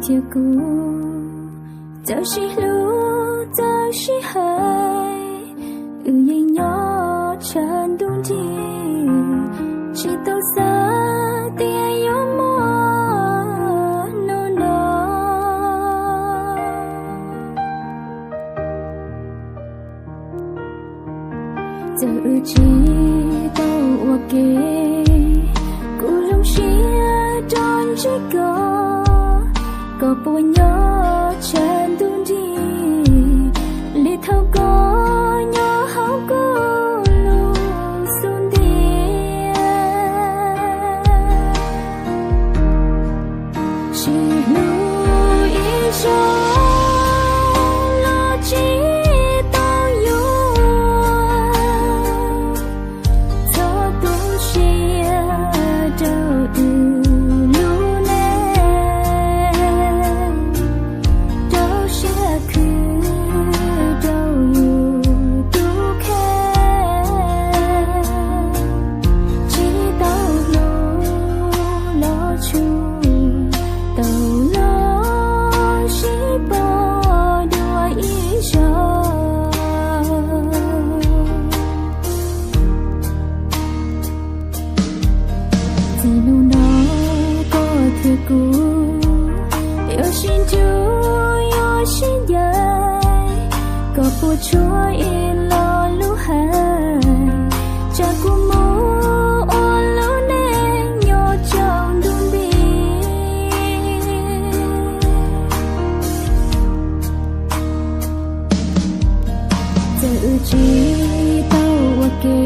thiab kuv, txawm sib hlub txawm sib hais, wb yeej nyob tshav ntuj nrig, tsis tau xav tias yuav muaj hnub no. Txawm wb tsis tau ua ke, kuv zoo siab rau ntsib koj, koj puas nyob tshav ntuj nrig li thaum koj nyob hauv kuv lub xub ntiag. Sib hlub ib zaug los tsis tau yuav, txhob tu siab rau wb lub neej, rau siab khwv rau yus tus kheej, tsis tau hlub los tshua, tau los sib pom dua ib zaug. Txij hnub no koj thiab kuv yuav sib ntsib yuav sib ncaim, koj puas tshuav ib lo lus hais, tsam kuv mus ua lub neej nyob tsaus ntuj nti. Txawm wb tsis tau ua ke,